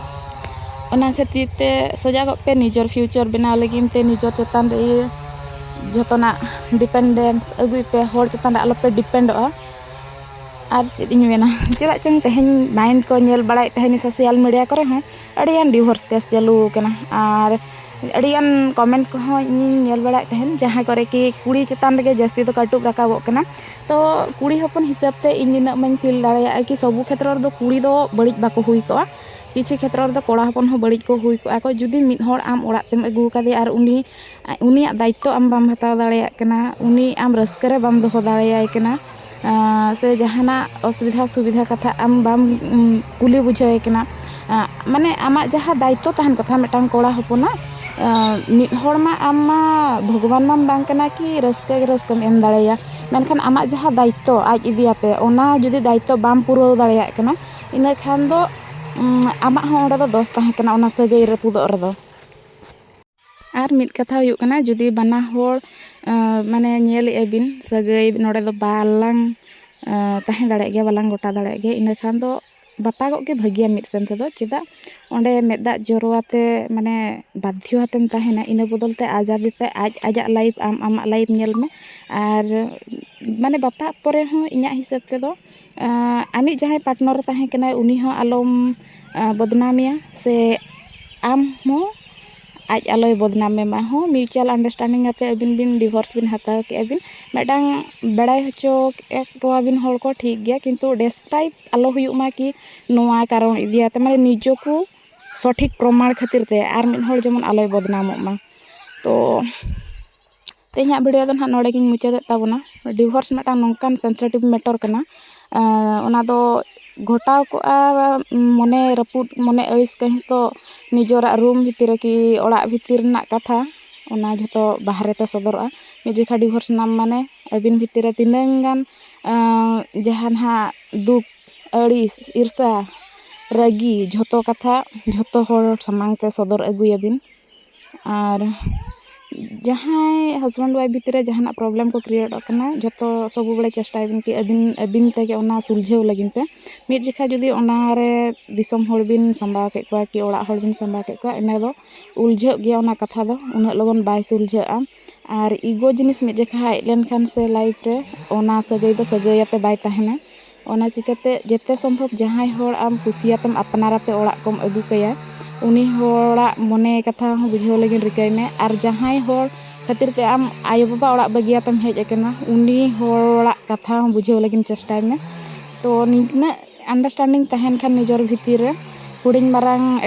ᱚᱱᱟ ᱠᱷᱟᱹᱛᱤᱨ ᱛᱮ ᱥᱚᱡᱟᱜᱚᱜ ᱯᱮ, ᱱᱤᱡᱚᱨ future ᱵᱮᱱᱟᱣ ᱞᱟᱹᱜᱤᱫ ᱛᱮ ᱱᱤᱡᱚᱨ ᱪᱮᱛᱟᱱ ᱨᱮ ᱤᱭᱟᱹ ᱡᱚᱛᱚᱱᱟᱜ ᱰᱤᱯᱮᱱᱰᱮᱱᱥ ᱟᱹᱜᱩᱭ ᱯᱮ, ᱦᱚᱲ ᱪᱮᱛᱟᱱ ᱨᱮ ᱟᱞᱚᱯᱮ ᱰᱤᱯᱮᱱᱰᱚᱜᱼᱟ᱾ ᱟᱨ ᱪᱮᱫ ᱤᱧ ᱢᱮᱱᱟ, ᱪᱮᱫᱟᱜ ᱪᱚᱝ ᱛᱮᱦᱮᱧ ᱱᱟᱭᱤᱱ ᱠᱚ ᱧᱮᱞ ᱵᱟᱲᱟᱭᱮᱫ ᱛᱟᱦᱮᱱᱤᱧ ᱥᱳᱥᱟᱞ ᱢᱤᱰᱤᱭᱟ ᱠᱚᱨᱮ ᱦᱚᱸ, ᱟᱹᱰᱤᱜᱟᱱ ᱰᱤᱵᱷᱳᱨᱥ ᱠᱮᱥ ᱪᱟᱹᱞᱩ ᱟᱠᱟᱱᱟ᱾ ᱟᱨ ᱟᱹᱰᱤᱜᱟᱱ ᱠᱚᱢᱮᱱᱴ ᱠᱚᱦᱚᱸ ᱤᱧᱤᱧ ᱧᱮᱞ ᱵᱟᱲᱟᱭᱮᱫ ᱛᱟᱦᱮᱱ, ᱡᱟᱦᱟᱸ ᱠᱚᱨᱮ ᱠᱤ ᱠᱩᱲᱤ ᱪᱮᱛᱟᱱ ᱨᱮᱜᱮ ᱡᱟᱹᱥᱛᱤ ᱫᱚ ᱠᱟᱹᱴᱩᱵ ᱨᱟᱠᱟᱵᱚᱜ ᱠᱟᱱᱟ᱾ ᱛᱚ ᱠᱩᱲᱤ ᱦᱚᱯᱚᱱ ᱦᱤᱥᱟᱹᱵ ᱛᱮ ᱤᱧ ᱱᱤᱱᱟᱹᱜ ᱢᱟᱧ ᱯᱷᱤᱞ ᱫᱟᱲᱮᱭᱟᱜᱼᱟ ᱠᱤ ᱥᱚᱵᱩ ᱠᱷᱮᱛᱨᱚ ᱨᱮᱫᱚ ᱠᱩᱲᱤ ᱫᱚ ᱵᱟᱹᱲᱤᱡ ᱵᱟᱠᱚ ᱦᱩᱭ ᱠᱚᱜᱼᱟ, ᱠᱤᱪᱷᱩ ᱠᱷᱮᱛᱨᱚ ᱨᱮᱫᱚ ᱠᱚᱲᱟ ᱦᱚᱯᱚᱱ ᱦᱚᱸ ᱵᱟᱹᱲᱤᱡ ᱠᱚ ᱦᱩᱭ ᱠᱚᱜᱼᱟ ᱠᱚ᱾ ᱡᱩᱫᱤ ᱢᱤᱫ ᱦᱚᱲ ᱟᱢ ᱚᱲᱟᱜ ᱛᱮᱢ ᱟᱹᱜᱩ ᱟᱠᱟᱫᱮᱭᱟ ᱟᱨ ᱩᱱᱤ, ᱩᱱᱤᱭᱟᱜ ᱫᱟᱭᱤᱛᱛᱚ ᱟᱢ ᱵᱟᱢ ᱦᱟᱛᱟᱣ ᱫᱟᱲᱮᱭᱟᱜ ᱠᱟᱱᱟ, ᱩᱱᱤ ᱟᱢ ᱨᱟᱹᱥᱠᱟᱹ ᱨᱮ ᱵᱟᱢ ᱫᱚᱦᱚ ᱫᱟᱲᱮᱭᱟᱭ ᱠᱟᱱᱟ, ᱟᱸ, ᱥᱮ ᱡᱟᱦᱟᱱᱟᱜ ᱚᱥᱩᱵᱤᱫᱷᱟ ᱥᱩᱵᱤᱫᱷᱟ ᱠᱟᱛᱷᱟ ᱟᱢ ᱵᱟᱢ, ᱩᱢ, ᱠᱩᱞᱤ ᱵᱩᱡᱷᱟᱹᱣᱮ ᱠᱟᱱᱟ, ᱟᱸ, ᱢᱟᱱᱮ ᱟᱢᱟᱜ ᱡᱟᱦᱟᱸ ᱫᱟᱭᱤᱛᱛᱚ ᱛᱟᱦᱮᱱ ᱠᱟᱛᱷᱟ ᱢᱤᱫᱴᱟᱝ ᱠᱚᱲᱟ ᱦᱚᱯᱚᱱᱟᱜ, ᱟᱸ, ᱢᱤᱫ ᱦᱚᱲ ᱢᱟ ᱟᱢ ᱢᱟ ᱵᱷᱚᱜᱚᱵᱟᱱ ᱢᱟᱢ ᱵᱟᱝ ᱠᱟᱱᱟ ᱠᱤ ᱨᱟᱹᱥᱠᱟᱹ ᱜᱮ ᱨᱟᱹᱥᱠᱟᱹᱢ ᱮᱢ ᱫᱟᱲᱮᱭᱟᱭᱟ, ᱢᱮᱱᱠᱷᱟᱱ ᱟᱢᱟᱜ ᱡᱟᱦᱟᱸ ᱫᱟᱭᱤᱛᱛᱚ ᱟᱡ ᱤᱫᱤᱭᱟᱛᱮ, ᱚᱱᱟ ᱡᱩᱫᱤ ᱫᱟᱭᱤᱛᱛᱚ ᱵᱟᱢ ᱯᱩᱨᱟᱹᱣ ᱫᱟᱲᱮᱭᱟᱜ ᱠᱟᱱᱟ, ᱤᱱᱟᱹ ᱠᱷᱟᱱ ᱫᱚ, ᱩᱢ, ᱟᱢᱟᱜ ᱦᱚᱸ ᱚᱸᱰᱮ ᱫᱚ ᱫᱚᱥ ᱛᱟᱦᱮᱸ ᱠᱟᱱᱟ ᱚᱱᱟ ᱥᱟᱹᱜᱟᱹᱭ ᱨᱟᱹᱯᱩᱫᱚᱜ ᱨᱮᱫᱚ᱾ ᱟᱨ ᱢᱤᱫ ᱠᱟᱛᱷᱟ ᱦᱩᱭᱩᱜ ᱠᱟᱱᱟ, ᱡᱩᱫᱤ ᱵᱟᱱᱟ ᱦᱚᱲ, ᱟᱸ, ᱢᱟᱱᱮ ᱧᱮᱞᱮᱜᱼᱟ ᱵᱤᱱ ᱥᱟᱹᱜᱟᱹᱭ ᱱᱚᱰᱮ ᱫᱚ ᱵᱟᱞᱟᱝ, ᱟᱸ, ᱛᱟᱦᱮᱸ ᱫᱟᱲᱮᱭᱟᱜ ᱜᱮᱭᱟ, ᱵᱟᱞᱟᱝ ᱜᱚᱴᱟ ᱫᱟᱲᱮᱭᱟᱜ ᱜᱮᱭᱟ, ᱤᱱᱟᱹ ᱠᱷᱟᱱ ᱫᱚ ᱵᱟᱯᱟᱜᱚᱜ ᱜᱮ ᱵᱷᱟᱹᱜᱤᱭᱟ ᱢᱤᱫ ᱥᱮᱱ ᱛᱮᱫᱚ᱾ ᱪᱮᱫᱟᱜ ᱚᱸᱰᱮ ᱢᱮᱫ ᱫᱟᱜ ᱡᱚᱨᱚ ᱟᱛᱮ, ᱢᱟᱱᱮ ᱵᱟᱫᱽᱫᱷᱚ ᱟᱛᱮᱢ ᱛᱟᱦᱮᱱᱟ, ᱤᱱᱟᱹ ᱵᱚᱫᱚᱞ ᱛᱮ ᱟᱡᱟᱫᱤ ᱛᱮ ᱟᱡ ᱟᱡᱟᱜ ᱞᱟᱭᱤᱯᱷ, ᱟᱢ ᱟᱢᱟᱜ ᱞᱟᱭᱤᱯᱷ ᱧᱮᱞ ᱢᱮ᱾ ᱟᱨ ᱢᱟᱱᱮ ᱵᱟᱯᱟᱜ ᱯᱚᱨᱮ ᱦᱚᱸ ᱤᱧᱟᱹᱜ ᱦᱤᱥᱟᱹᱵ ᱛᱮᱫᱚ, ᱟᱸ, ᱟᱢᱤᱡ ᱡᱟᱦᱟᱸᱭ ᱯᱟᱨᱴᱱᱟᱨ ᱛᱟᱦᱮᱸ ᱠᱟᱱᱟᱭ ᱩᱱᱤ ᱦᱚᱸ ᱟᱞᱚᱢ, ᱟᱸ, ᱵᱚᱫᱱᱟᱢᱮᱭᱟ, ᱥᱮ ᱟᱢ ᱦᱚᱸ ᱟᱡ ᱟᱞᱚᱭ ᱵᱚᱫᱱᱟᱢ ᱢᱮ ᱢᱟ᱾ ᱦᱚᱸ, ᱢᱤᱭᱩᱪᱩᱣᱟᱞ ᱟᱱᱰᱟᱨᱥᱴᱮᱱᱰᱤᱝ ᱠᱟᱛᱮ ᱟᱹᱵᱤᱱ ᱵᱤᱱ ᱰᱤᱵᱷᱳᱨᱥ ᱵᱤᱱ ᱦᱟᱛᱟᱣ ᱠᱮᱜᱼᱟ ᱵᱤᱱ, ᱢᱤᱫᱴᱟᱝ ᱵᱟᱲᱟᱭ ᱦᱚᱪᱚ ᱠᱮᱫ ᱠᱚᱣᱟ ᱵᱤᱱ ᱦᱚᱲ ᱠᱚ, ᱴᱷᱤᱠ ᱜᱮᱭᱟ, ᱠᱤᱱᱛᱩ ᱰᱮᱥᱠᱨᱟᱭᱤᱵ ᱟᱞᱚ ᱦᱩᱭᱩᱜ ᱢᱟ ᱠᱤ ᱱᱚᱣᱟ ᱠᱟᱨᱚᱱ ᱤᱫᱤ ᱠᱟᱛᱮ, ᱢᱟᱱᱮ ᱱᱤᱡᱮ ᱠᱚ ᱥᱚᱴᱷᱤᱠ ᱯᱨᱚᱢᱟᱬ ᱠᱷᱟᱹᱛᱤᱨ ᱛᱮ ᱟᱨ ᱢᱤᱫ ᱦᱚᱲ ᱡᱮᱢᱚᱱ ᱟᱞᱚᱭ ᱵᱚᱫᱱᱟᱢᱚᱜ ᱢᱟ᱾ ᱛᱚ ᱛᱮᱦᱮᱧᱟᱜ ᱵᱷᱤᱰᱤᱭᱳ ᱫᱚ ᱱᱟᱦᱟᱜ ᱱᱚᱰᱮ ᱜᱤᱧ ᱢᱩᱪᱟᱹᱫᱮᱫ ᱛᱟᱵᱚᱱᱟ᱾ ᱰᱤᱵᱷᱳᱨᱥ ᱢᱤᱫᱴᱟᱝ ᱱᱚᱝᱠᱟᱱ ᱥᱮᱱᱥᱤᱴᱤᱵᱷ ᱢᱮᱴᱟᱨ ᱠᱟᱱᱟ, ᱟᱸ, ᱚᱱᱟ ᱫᱚ ᱜᱷᱚᱴᱟᱣ ᱠᱚᱜᱼᱟ ᱢᱚᱱᱮ ᱨᱟᱹᱯᱩᱫ, ᱢᱚᱱᱮ ᱟᱹᱲᱤᱥ ᱠᱟᱹᱦᱤᱥ ᱫᱚ ᱱᱤᱡᱮᱨᱟᱜ ᱨᱩᱢ ᱵᱷᱤᱛᱤᱨ ᱨᱮ ᱠᱤ ᱚᱲᱟᱜ ᱵᱷᱤᱛᱤᱨ ᱨᱮᱱᱟᱜ ᱠᱟᱛᱷᱟ, ᱚᱱᱟ ᱡᱷᱚᱛᱚ ᱵᱟᱦᱨᱮ ᱛᱮ ᱥᱚᱫᱚᱨᱚᱜᱼᱟ᱾ ᱢᱤᱫ ᱡᱚᱠᱷᱟ ᱰᱤᱵᱷᱳᱨᱥ ᱮᱱᱟᱢ ᱢᱟᱱᱮ ᱟᱹᱵᱤᱱ ᱵᱷᱤᱛᱤᱨ ᱨᱮ ᱛᱤᱱᱟᱹᱝ ᱜᱟᱱ, ᱟᱸ, ᱡᱟᱦᱟᱸ ᱱᱟᱦᱟᱜ ᱫᱩᱠ, ᱟᱹᱲᱤᱥ, ᱤᱨᱥᱟ, ᱨᱟᱹᱜᱤ, ᱡᱷᱚᱛᱚ ᱠᱟᱛᱷᱟ ᱡᱷᱚᱛᱚ ᱦᱚᱲ ᱥᱟᱢᱟᱝ ᱛᱮ ᱥᱚᱫᱚᱨ ᱟᱹᱜᱩᱭᱟᱵᱤᱱ᱾ ᱟᱨ ᱡᱟᱦᱟᱸᱭ ᱦᱟᱥᱵᱮᱱᱰ ᱣᱟᱭᱤᱯᱷ ᱵᱷᱤᱛᱤᱨ ᱨᱮ ᱡᱟᱦᱟᱱᱟᱜ ᱯᱨᱚᱵᱞᱮᱢ ᱠᱚ ᱠᱨᱤᱭᱮᱴᱚᱜ ᱠᱟᱱᱟ, ᱡᱷᱚᱛᱚ ᱥᱚᱵ ᱵᱮᱲᱟ ᱪᱮᱥᱴᱟᱭ ᱵᱤᱱ ᱠᱤ ᱟᱹᱵᱤᱱ ᱟᱹᱵᱤᱱ ᱛᱮᱜᱮ ᱚᱱᱟ ᱥᱩᱞᱡᱷᱟᱹᱣ ᱞᱟᱹᱜᱤᱫ ᱛᱮ᱾ ᱢᱤᱫ ᱡᱚᱠᱷᱟ ᱡᱩᱫᱤ ᱚᱱᱟᱨᱮ ᱫᱤᱥᱚᱢ ᱦᱚᱲ ᱵᱤᱱ ᱥᱟᱢᱵᱟᱣ ᱠᱮᱫ ᱠᱚᱣᱟ ᱠᱤ ᱚᱲᱟᱜ ᱦᱚᱲ ᱵᱤᱱ ᱥᱟᱢᱵᱟᱣ ᱠᱮᱫ ᱠᱚᱣᱟ, ᱤᱱᱟᱹ ᱫᱚ ᱩᱞᱡᱷᱟᱹᱜ ᱜᱮᱭᱟ, ᱚᱱᱟ ᱠᱟᱛᱷᱟ ᱫᱚ ᱩᱱᱟᱹᱜ ᱞᱚᱜᱚᱱ ᱵᱟᱭ ᱥᱩᱞᱡᱷᱟᱹᱜᱼᱟ᱾ ᱟᱨ ᱤᱜᱳ ᱡᱤᱱᱤᱥ ᱢᱤᱫ ᱡᱚᱠᱷᱟ ᱦᱮᱡ ᱞᱮᱱᱠᱷᱟᱱ ᱥᱮ ᱞᱟᱭᱤᱯᱷ ᱨᱮ, ᱚᱱᱟ ᱥᱟᱹᱜᱟᱹᱭ ᱫᱚ ᱥᱟᱹᱜᱟᱹᱭ ᱟᱛᱮ ᱵᱟᱭ ᱛᱟᱦᱮᱱᱟ᱾ ᱚᱱᱟ ᱪᱤᱠᱟᱹᱛᱮ ᱡᱮᱛᱮ ᱥᱚᱢᱵᱷᱚᱵ ᱡᱟᱦᱟᱸᱭ ᱦᱚᱲ ᱟᱢ ᱠᱩᱥᱤᱭᱟᱛᱮᱢ ᱟᱯᱱᱟᱨ ᱟᱛᱮ ᱚᱲᱟᱜ ᱠᱚᱢ ᱟᱹᱜᱩ ᱠᱟᱭᱟ, ᱩᱱᱤ ᱦᱚᱲᱟᱜ ᱢᱚᱱᱮ ᱠᱟᱛᱷᱟ ᱦᱚᱸ ᱵᱩᱡᱷᱟᱹᱣ ᱞᱟᱹᱜᱤᱫ ᱨᱤᱠᱟᱹᱭ ᱢᱮ᱾ ᱟᱨ ᱡᱟᱦᱟᱸᱭ ᱦᱚᱲ ᱠᱷᱟᱹᱛᱤᱨ ᱛᱮ ᱟᱢ ᱟᱭᱳᱼᱵᱟᱵᱟ ᱚᱲᱟᱜ ᱵᱟᱹᱜᱤᱭᱟᱛᱮᱢ ᱦᱮᱡ ᱟᱠᱟᱱᱟ, ᱩᱱᱤ ᱦᱚᱲᱟᱜ ᱠᱟᱛᱷᱟ ᱦᱚᱸ ᱵᱩᱡᱷᱟᱹᱣ ᱞᱟᱹᱜᱤᱫ ᱪᱮᱥᱴᱟᱭ ᱢᱮ᱾ ᱛᱚ ᱱᱤᱱᱟᱹᱜ ᱟᱱᱰᱟᱨᱥᱴᱮᱱᱰᱤᱝ ᱛᱟᱦᱮᱱ ᱠᱷᱟᱱ ᱱᱤᱡᱮᱨ ᱵᱷᱤᱛᱤᱨ ᱨᱮ, ᱦᱩᱰᱤᱧ ᱢᱟᱨᱟᱝ